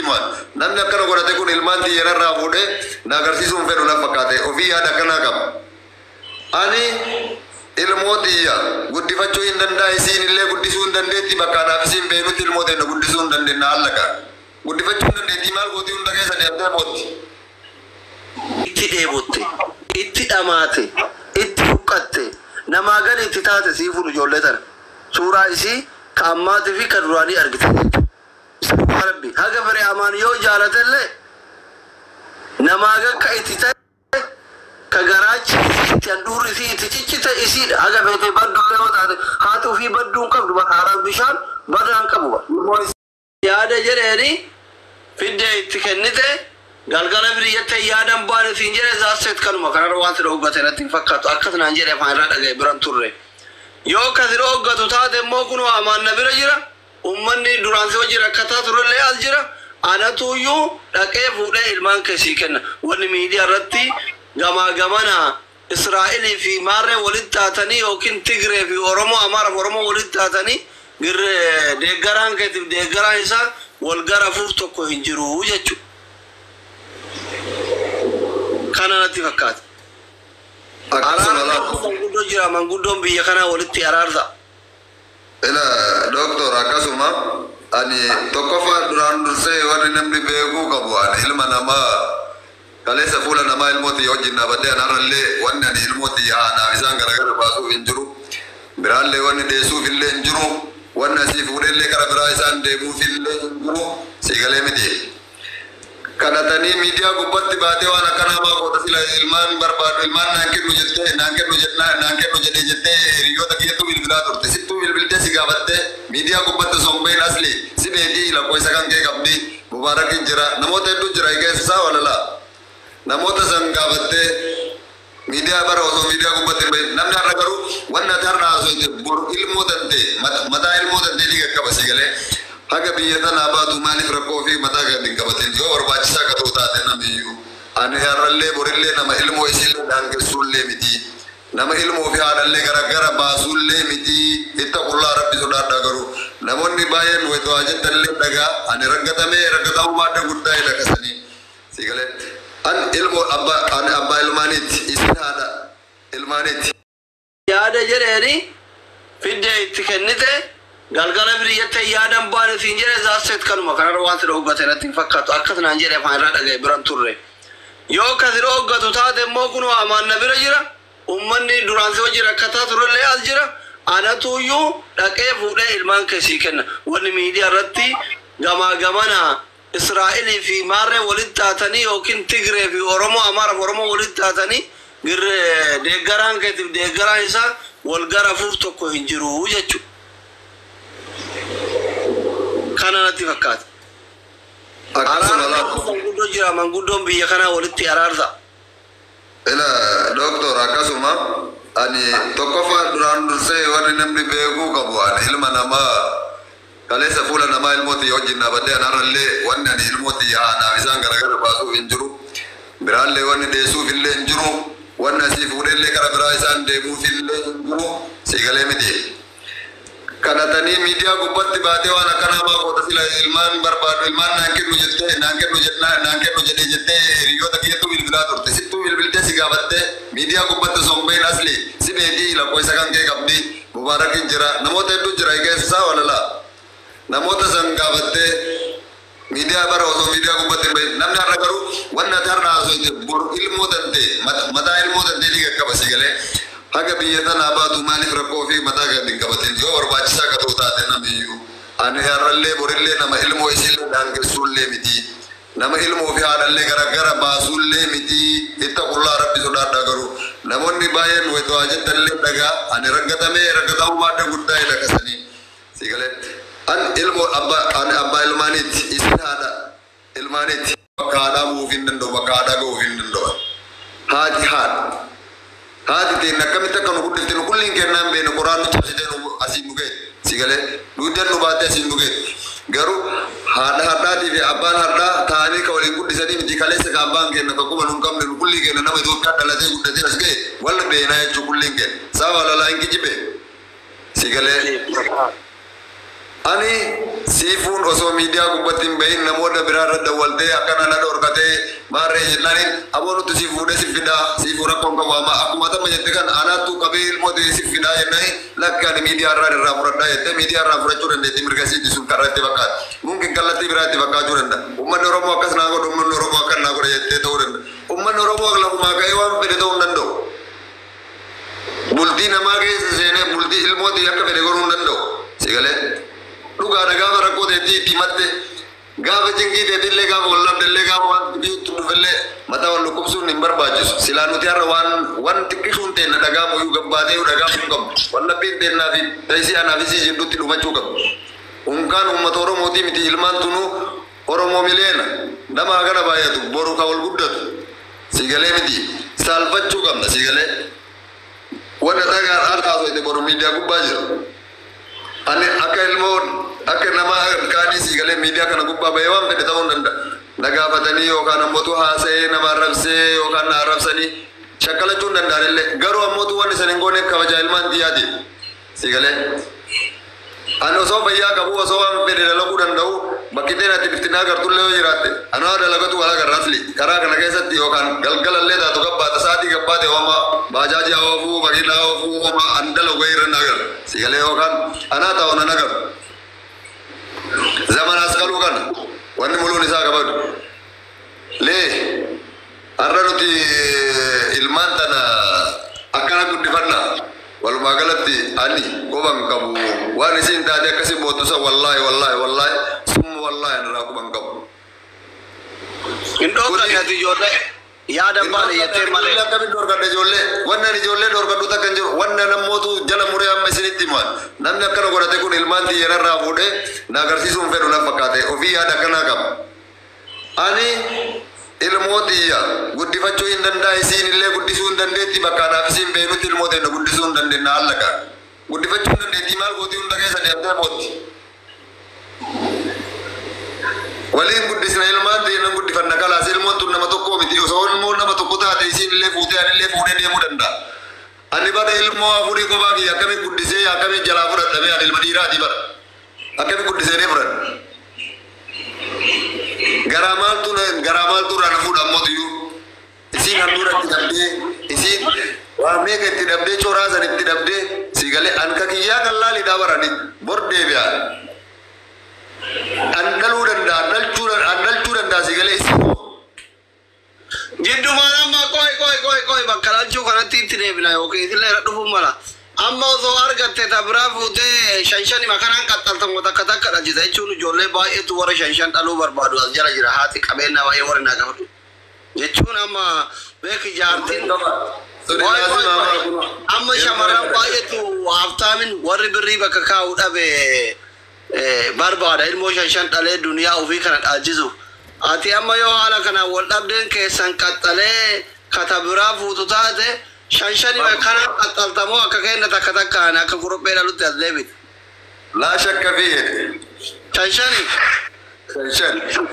himuan. Namni akkana godhate kun ilmaan xiyyeerarraa fuudhee na agarsiisuun fedhu na fakkaate ofii yaada akkanaa qaba. Ani ilmoo xiyya guddifachuu hin danda'a, isiin illee guddisuu hin dandeetti. Bakka anaaf isiin beeknutti ilmoo teenya guddisuu hin dandeenya hallaqa. Guddifachuu hin dandeetti, maal gootii hunda keessa deemtee mootti. Itti dheebotte, itti dhamaate, itti huqqatte, namaa gadi itti taate sii fuudhu ijoollee tana. Suuraa isii ka ammaatii fi ka duraanii argite jechuudha. Isa Rabbi haga fedhe amaan yoo jaalatellee namaa gakka itti ta'e ka garaachi itti handhuurri isii itti ciccite isiidha. Haga feete baddullee yoo taate haati ofii badduu hin qabdu, haaraan bishaan badaa hin qabu. Yaada jedheeni fiddee itti kennite galgala biriyyatti yaadan baane siin jedhe zaasseet kanuma kanarra waan si dhoggate natti hin fakkaatu akkas naan jedhe afaan irraa dhagaye biran turre. Yoo kasi dhoggatu taate immoo kun amaan na bira jira, ummanni duraan si wajji rakkataa turellee as jira, anatuyyuu dhaqee fuudhee ilmaan kee sii kenna. Wanni miidiyaa irratti gamaa gamana Israa'elii fi maarree walitti taatanii yookiin Tigree fi Oromoo, Amaara fi Oromoo walitti taatanii girree deeggaraan keetiif deeggaraan isaa wal gara fuuf tokko hin jiru jechuudha. Kana natti fakkaata. Akkasuma laata. Manguddoo jira, manguddoon biyya kanaa walitti araarsa. Ila doktor, akkasuma ani tokkoffaa duraan dursee warri namni beekuu qabu ani ilma namaa kaleessa fuula namaa ilmoo xiyya wajjin dhaabadhee anarrallee wanni ani ilmoo xiyya anaaf isaan garagara baasuuf hin jiru. Biraallee wanni deessuuf illee hin jiru. Wanni asii fuudhellee kara biraa isaan deemuuf illee hin jiru. Siigalee miti. Kadhatanii miidiyaa gubbatti baatee waan akkanaa maa goota, sila ilmaan barbaadu ilmaan naan kennu jettee naan kennu jennaa naan kennu jedhee jettee hiriyoota kiyyattuu bilbilaa turte, sittuu bilbiltee si gaafattee miidiyaa gubbatti osoo hin bahin asli si beekii lakkoofsa kan kee qabdi, Mubaarakin jira, namoota hedduu jira keessaa walalaa namoota san gaafattee miidiyaa bara osoo miidiyaa gubbatti hin bahin. Namni har'a garuu wanni ati har'a haasofte boru ilmoo tantee mataa ilmoo tantee ni qaqqaba. Si galee haga biyya tanaa baatu maaliif rakkoo fi mataa gadi hin qabatin yoo barbaachisaa akka ta'u taate namiyyuu. Ani har'allee borillee nama ilmoo isiillee daangessuullee miti. Nama ilmoo fi haadhallee gara baasuullee miti. Ittaqullaa, Rabbi sodaadhaa. Garuu namoonni baay'een wayitawaa jettanillee dhagaa ani raggatamee raggatamuu baadha guddaa hidha kasanii. Si galee an ilmoo abbaa, ani abbaa ilmaaniiti, isin haadha ilmaaniiti. Yaada jedheeni fiddee itti kennite galgala biriyyatti yaadan baane siin jedhe zaasseet kanuma kanarra waan si dhoggate natti hin fakkaatu akkas naan jedhe afaan irraa dhagaye biran turre. Yoo kasi dhoggatu taate immoo kun amaan na bira jira, ummanni duraan si wajji rakkataa turellee as jira, anatuyyuu dhaqee fuudhee ilmaan kee sii kenna. Wanni miidiyaa irratti gamaa gamana Israa'elii fi maarree walitti taatanii yookiin Tigree fi Oromoo, Amaara fi Oromoo walitti taatanii girree deeggaraan keetiif deeggaraan isaa wal gara fuuf tokko hin jiru jechuudha. Kana natti fakkaata. Akkasuma laata. Manguddoo jira, manguddoon biyya kanaa walitti araarsa. Ila doktor, akkasuma ani tokkoffaa duraan dursee warri namni beekuu qabu ani ilma namaa kaleessa fuula namaa ilmoo xiyya wajjin dhaabadhee anarrallee wanni ani ilmoo xiyya anaaf isaan garagara baasuuf hin jiru. Biraallee wanni deessuuf illee hin jiru. Wanni asii fuudhellee kara biraa isaan deemuuf illee hin jiru. Siigalee miti. Kadhatanii miidiyaa gubbatti baatee waan akkanaa maa goota, sila ilmaan barbaadu ilmaan naan kennu jettee naan kennu jennaa naan kennu jedhee jettee hiriyoota kiyyattuu bilbilaa turte, sittuu bilbiltee si gaafattee miidiyaa gubbatti osoo hin bahin asli si beekii lakkoofsa kan kee qabdi, Mubaarakin jira, namoota hedduu jira keessaa walalaa namoota san gaafattee miidiyaa bara osoo miidiyaa gubbatti hin bahin. Namni har'a garuu wanni ati har'a haasofte boru ilmoo tantee mataa ilmoo tantee ni qaqqaba. Si galee haga biyya tanaa baatu maaliif rakkoo fi mataa gadi hin qabatin yoo barbaachisaa akka ta'u taate namiyyuu. Ani har'allee borillee nama ilmoo isiillee daangessuullee miti. Nama ilmoo fi haadhallee gara baasuullee miti. Ittaqullaa, Rabbi sodaadhaa. Garuu namoonni baay'een wayitawaa jettanillee dhagaa ani raggatamee raggatamuu baadha guddaa hidha kasanii. Si galee an ilmoo abbaa, ani abbaa ilmaaniiti, isin haadha ilmaaniiti. Bakka haadhaa bu'uuf hin danda'u, bakka haadhaa ga'uuf hin danda'u. Haati haadha. Haati teen akkamitti akka nu guddifte nu kulliin kennaan beene qoraan nu cabsitee nu asiin nu ga'e. Si galee dugdan nu baattee asiin nu ga'e. Garuu haadha har'aatii fi abbaan har'aa ta'anii ka waliin guddisanii miti. Kaleessa ka abbaan kenna ka quba nu hin qabne nu kullii kenna nama Itoophiyaa dhalatee guddatee as ga'e walla beenaa jechuu kulliin kenna. Saba lalaa hin kijibe. Si galee. Ani siifuun osoo miidiyaa gubbatti hin bahin namoota biraa irra dawwaltee akkana na dhorkatee maarree jennaaniin aboo nuti si fuudhee si fidaa siifuu rakkoon qabu amma akkuma tamma jette kan anaattu qabee ilmoo ta'e si fidaa jennaani lakki ani miidiyaa irraa irraa fudhadhaa jettee miidiyaa irraa fudhachuu dandeetti mirga siiti sun karra itti fakkaata. Mungkin kallattii biraa itti fakkaachuu danda'a. Uummanni Oromoo akkas naa godhu uummanni Oromoo akkas naa godha jettee ta'uu danda'a. Uummanni Oromoo lafumaa ka'ee waan fedhe ta'uu hin danda'u. Bultii namaa keessa seenee bultii ilmootii akka fedhe godhuu hin danda'u. Sigalee dhugaadha gaafa rakkoo teetii itti himatte gaafa cinqii teetillee gaafa wal dhabdellee gaafa waan biyyotti dhufellee mataa wal dhukkubsuun hin barbaachisu. Silaa nuti har'a waan waan xiqqishuun teenna dhagaa muyyuu gabbaatee dhagaa hin qabdu. Wal dhabbiin teennaa fi teessii anaa fi sii jidduutti dhumachuu qabdu. Unkaan uummata Oromootii miti ilmaan tunuu Oromoo miliyoona nama hagana baay'atu boru ka wal guddatu. Sigalee miti saalfachuu qabna sigalee. Wanta dhagaan harkaa osoo boru miidiyaa gubbaa jira. Ani akka ilmoo akka nama kaanii siigalee miidiyaa kana gubbaa bahee waan fedhe ta'uu hin danda'a. Na gaafatanii yookaan ammoo haasa'ee nama arrabsee yookaan na arrabsanii shakkalachuu hin danda'an illee garuu ammoo waan isan hin gooneef kabajaa ilmaan xiyyaati. Siigalee. Ani osoo fayyaa qabu osoo waan fedhe dalaguu danda'u bakki ta'e ati biftinaa gartullee yoo jiraatte anaa dalagatu walaa garraasli karaa kana keessatti yookaan galgalallee taatu gabbaata sa'aatii gabbaate hooma baajaajii oofuu makiinaa oofuu hooma an dalagu irra na agarra sigalee yookaan anaa ta'u nan agarra. Zamanaas qaluu kana wanni muluun isaa qabadu. Lee har'a nuti ilmaan tana akkana guddifannaa. Walumaa galatti ani quban qabu waan isin taate akkasii boottusa wallaahi wallaahi wallaahi summa wallaahi ani irraa quban qabu. Hin dhoofne ati ijoollee yaada baane jettee malee. Akkamitti dhorkadha ijoollee wanni ani ijoollee dhorkadhu takka hin jiru wanni namootu jala muree amma isinitti himan namni akkana godhate kun ilmaan xiyyeerarraa fuudhee na agarsiisuu hin fedhu na fakkaate ofii yaada akkanaa qaba. Ani ilmoo xiyya guddifachuu hin danda'a isiin illee guddisuu hin dandeetti bakka anaaf isiin beeknutti ilmoo teenya guddisuu hin dandeenya hallaqa. Guddifachuu hin dandeetti maal gootii hunda keessa deemtee mootti. Waliin guddisna ilmaan teenya guddifanna kalaas ilmoon tun nama tokko miti osoo ilmoon nama tokko taate isiin illee fuutee ani illee fuudhee deemuu danda'a. Ani bara ilmoo afurii kophaa kiyya akkamiin guddisee akkamiin jalaa fudhadhamee ani ilma dhiiraati bara. Akkamiin guddisee ni fudhadha. Garaa maaltu garaa maaltu irraa na fuudha ammoo iyyuu isiin handhuura itti dhabdee isiin waa meeqa itti dhabdee coraa san itti dhabdee si galee an ka kiyyaa kan laaliidhaa barani bor deebi'a. An dhaluu danda'a an dhalchuu danda'a si galee isiin. Jiddumaan amma qoy qoy qoy qoy bakka dhalchuu kanatti itti deebina yookiin isillee irra dhufuu mala. Amma osoo argatte ta biraa fuutee shan shan makanaan qaxxaltamu takka takka dhalchita jechuun ijoollee baay'eetu warra shan shan dhaluu barbaadu as jala jira haati qabeenya baay'ee warri naa qabatu. Jechuun amma beeki jaartiin amma shamarran baay'eetu haftaamin warri birrii bakka kaa'u dhabe barbaada ilmoo shan shan dhalee duniyaa ofii kana dhaalchisu. Ati amma yoo haala kanaan wal dhabdeen keessan qaxxalee kata biraa fuutu taate shan shani kanaan qaxxaltamoo akka kenna takka takkaan akka kuruphee dhalutti as deebite. Laa shakka fi Shan shani. Shan shan.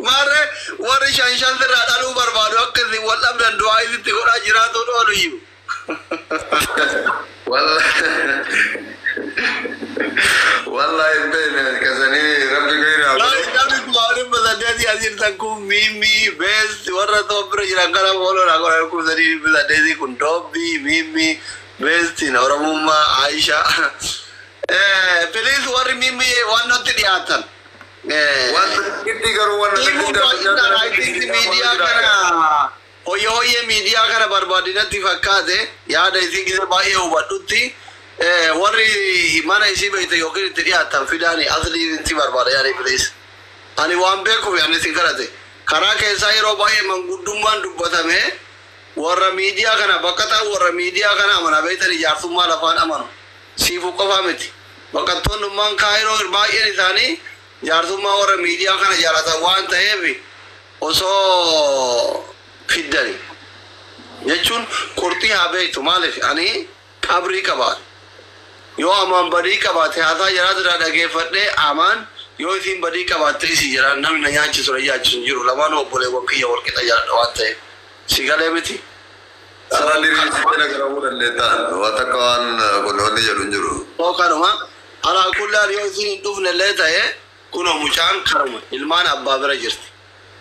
Maarree warri shan shan sirraa dhaluu barbaadu akka isin wal dhabdan du'aa isitti godhaa jiraatuun oolu iyyuu. Wallahi hin beekne kasanii rabbi gayraa. Namni kuma 800 as jirtan kun miimii beest warra ta'u bira jiran kana fooloo godhan 3800 kun doobbii miimii beestiin Oromummaa Aishaa. Please warri miimii waan nutti dhiyaatan. Waan itti garuu waan Miidiyaa kana hoyye hoyye miidiyaa kana barbaadinatti fakkaate yaada isii gise baay'ee hubadhutti. Warri mana isii beekte yookiin itti dhiyaatan fidaani aslii itti barbaada yaani please. Ani waan beekuuf ani isin kadhate. Karaa keessaa yeroo baay'ee manguddummaan dubbatame warra miidiyaa kana bakka ta'u warra miidiyaa kana amana beektan ijaarsummaa lafaan amanu. Siifuu qofaa miti. Baqattoonnummaan kaayiroo baay'een isaanii jaarsummaa warra miidiyaa kana jaalatan waan ta'eef osoo fiddani. Jechuun qurxii haa beektu maaliif ani qabrii qabaa. Yoo amaan badii qabaate haasaa jaraa irraa dhageeffadhee amaan yoo isiin badii qabaatte isii jedhaan namni na nyaachisu na nyaachisu hin jiru lamaan obboleewwan kiyya wal qixa jaaladha waan ta'eef si galee miti. Sarara diriirsitee na garamuu dandeettaan waan takka waan kun wanni jedhu hin jiru. Kanuma Alaa kullaan yoo isin hin dhufne illee ta'e kunoo mucaan karuma ilmaan abbaa bira jirti.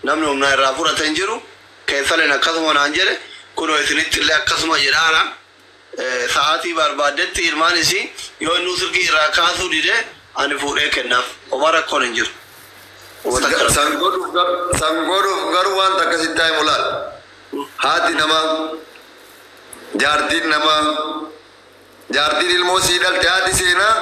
Namni humna irraa fudhate hin jiru. Keessaleen akkasuma naan jedhe kunoo isinitti illee akkasuma jedhaara. Sa'aatii barbaaddetti ilmaan isii yoo inni silkii irraa kaasuu dide ani fuudhee kennaaf. Homaa rakkoon hin jiru. San godhuuf garuu wanta akkasitti taa'imu laal. Haati namaa, jaartiin namaa, jaartiin ilmoo sii dhalte haati seenaa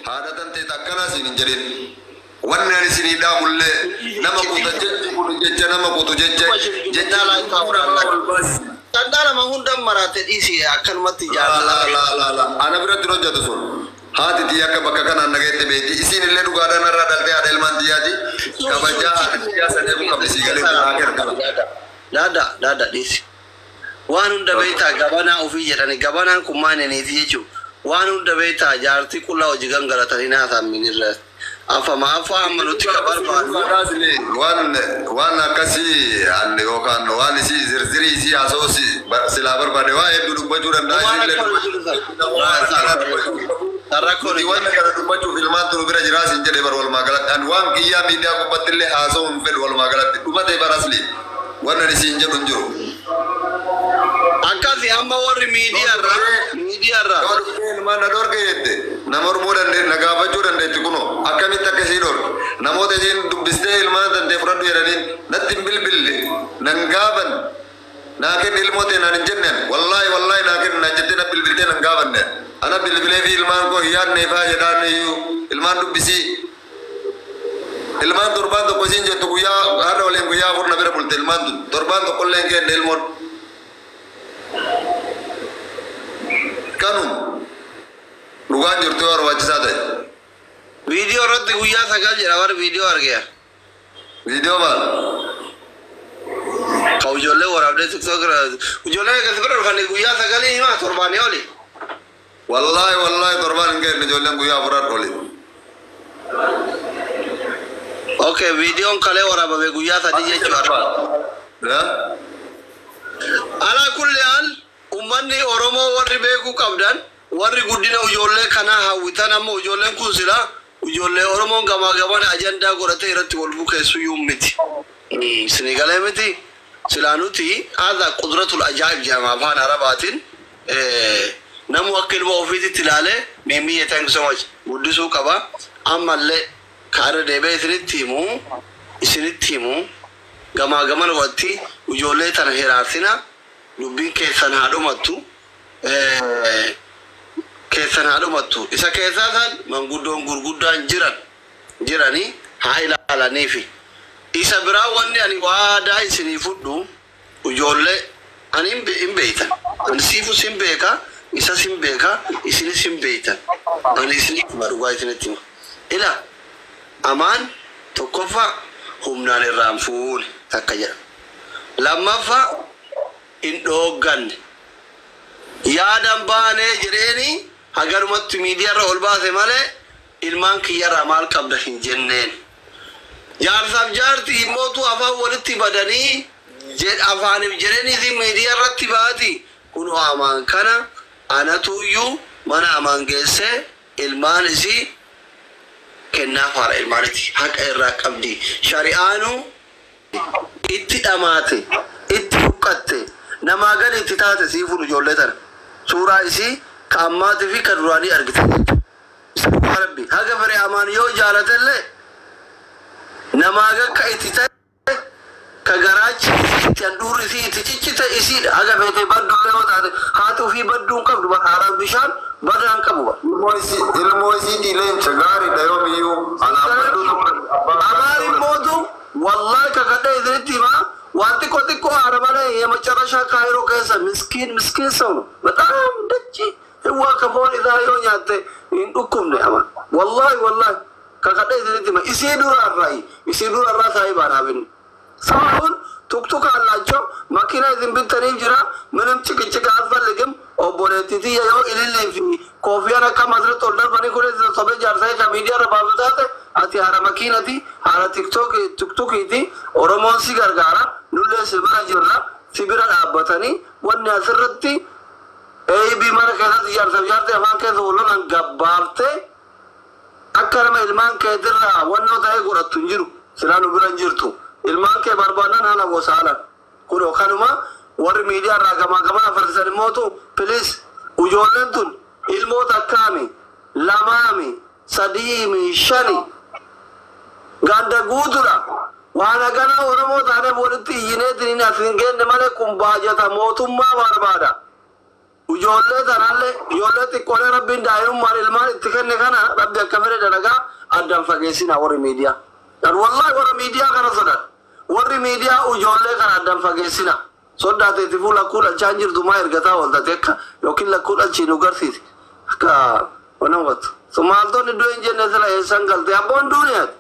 haadha tantee akkanaa siin hin jedhin. Wanni ani isinii dhaamullee nama kuta jechi kun jecha nama kutu jecha jecha ol baasi. Dhandhaa nama hunda maraate dhiisi akkanumatti La jaalala. La la la, ana biratti hin hojjetu sun. Haati tiyya akka bakka kanaan nageette beekti. Isiin illee dhugaadhaan irraa dhaltee haadha ilmaan tiyyaati. Kabajaa haadha tiyyaa san eeguu qabdi sii galee haa gargara. Daada daada dhiisi. Waan hunda beektaa gabanaa ofii jedhani gabanaan kun maal niiti jechuudha. Waan hunda beektaa jaartii qullaa hojii gangalatanii naasan minirra. Afama afaa amma nuti ka barbaadu. Waan waan akkasii ani yookaan waan isii zirzirii isii haasa'u silaa barbaade waa hedduu dubbachuu danda'a. Waan Isiillee rakkoon jiru san. Rakkoon Nuti waan kana dubbachuuf ilmaan turu bira jiraas hin jedhe bar walumaa galatti. Ani waan kiyyaa miidiyaa gubbatti illee haasa'u hin fedhu walumaa galatti. Dhumate barasli. Waan ani isiin jedhu hin jiru. Akkasi amma warri miidiyaarraa miidiyaarraa. Yoo dhuftee ilmaan na dhorke jette nama hormuu dandeetti na gaafachuu dandeetti kunoo akkamitti akka isiin dhorke namoota isiin dubbistee ilmaan tantee fudhadhu jedhaniin natti hin bilbille nan gaafan naa kenni ilmoo ta'e naan hin jenneen wallaahi wallaahi naa kenni naan jettee na bilbiltee nan gaafanne ana bilbilee fi ilmaan koo hin yaadne ifaa jedhaan iyyuu ilmaan dubbisii ilmaan torbaan tokko isiin jettu guyyaa har'a waliin guyyaa 4 na bira bulte ilmaan tun torbaan tokko illee hin kenne ilmoon kanuma dhugaan jirtu yoo barbaachisaa ta'e. Viidiyoo irratti guyyaa 9 jedha warri viidiyoo argeera. Viidiyoo maal? Ka ijoollee waraabdee TikTok irra ijoollee eegas bira dhufanii guyyaa 9 himaa torbaanii oli. Wallaahi wallaahi torbaan hin kenne ijoolleen guyyaa 4 oli. Okay, viidiyoon kalee waraabame guyyaa 3 jechuudha. Alaa kulli haal ummanni Oromoo warri beekuu qabdan warri guddina ijoollee kanaa hawwitan amma ijoolleen kun silaa ijoollee Oromoon gamaa gamana ajandaa godhatee irratti wal bukeessu iyyuu miti. Isinii galee miti silaa nuti haadha qudratul ajaa'ib jedhama afaan Arabaatiin namu akka ilma ofiititti ilaalee miimmiyyee thank you so much guddisuu qaba. Ammallee kaarra deebee isinitti himu gamaa gamana watti ijoollee tana hiraarsina dubbiin keessan haa dhumattu. Keessan haa dhumattu isa keessaa san manguddoon gurguddaan jiran jiranii haa ilaalaniifi isa biraa wanni ani waadaa isinii fudhu ijoollee ani hin beeytan ani siifus hin beeka isas hin beeka isinis hin beeytan ani isinitti hima dhugaa isinitti hima ila amaan tokkoffaa humnaan irraan fuune takka jedha lammaffaa hin dhoogganne yaadan baanee jedheeni hagarumatti miidiyaarra ol baase malee ilmaan kiyyarraa maal qabda hin jenneen. Jaarsaaf jaarti himmootu afaan walitti badanii afaaniif jedhanii miidiyaa irratti baati. Kun amaan kana anatuyyuu mana amaan geessee ilmaan isii kennaaf haadha ilmaanitti haqa irraa qabdi. Shari'aanuu itti dhamaate itti huqqatte namaa gadi itti taate sii fuudhu ijoollee tana. Suuraa isii ka ammaatii fi ka duraanii argite jechuudha. Rabbi haga fedhe amaan yoo jaalatellee namaa gakka itti ta'e ka garaachi itti handhuurri isii itti ciccite isiidha. Haga feete baddullee yoo taate haati ofii badduu hin qabdu haaraan bishaan badaa hin qabu. Ilmoo isii leenca gaariidha yoomiyyuu. Amaan immootu wallahi kakadhee isinitti himaa waan xiqqoo xiqqoo haara malee የመጨረሻ ካይሮ keessa ምስኪን ምስኪን ሰው ነው። በጣም ደቺ ህዋ ከፎን isaa yoo nyaatte hin dhukkubne ama wallahi wallahi kakadhee isinitti hima isii dura irraa isii dura irraa saayibaan hafinne ሰው አሁን ቱክቱክ አላቸው መኪና isin bittaniif jira ምንም ጭቅጭቅ አያስፈልግም። Obboleettii tiyya yoo ilillii fi koofiyaan akka masirratti ol darbanii kun sobee jaarsanii ka miidiyaa irra baaftu taate ati haadha makiinati haadha tiktokiiti Oromoon si gargaara nullee si bira jirra si bira dhaabbatanii wanni asirratti Eebii mana keessatti jaarsaaf jaartee afaan keessa wal gabbaaftee akka nama ilmaan keetirraa wannoo ta'ee godhattu hin jiru. Silaa nu bira hin jirtu. Ilmaan kee barbaannan haala gosa haalan. Kunoo kanuma warri miidiyaa irraa gamaa gamana fardisan immootu, please, ijoolleen tun ilmoota akkaami, lamaami, sadiimi, shani, ganda guutuudha. Waan hagana Oromoo taanee walitti iyyineetiin as hin geenne malee kun baajata mootummaa barbaada. Ijoollee tanallee, ijoollee xiqqoolee Rabbiin daa'imummaan ilmaan itti kenne kana Rabbi akka fedhe dalagaa, addaan fageessina warri miidiyaa. Dan wallahi warra miidiyaa kana sodan. Warri miidiyaa ijoollee kana addaan fageessina. Soddaateeti fuula lakkuu dhalchaa hin jirtu, maa ergataa ooltate akka yookiin lakkuu dhalchii nu garsiisi. Akka waan hubattu. Sumaaltonni du'e hin jenne sila eessan galte abboon duuniyaati.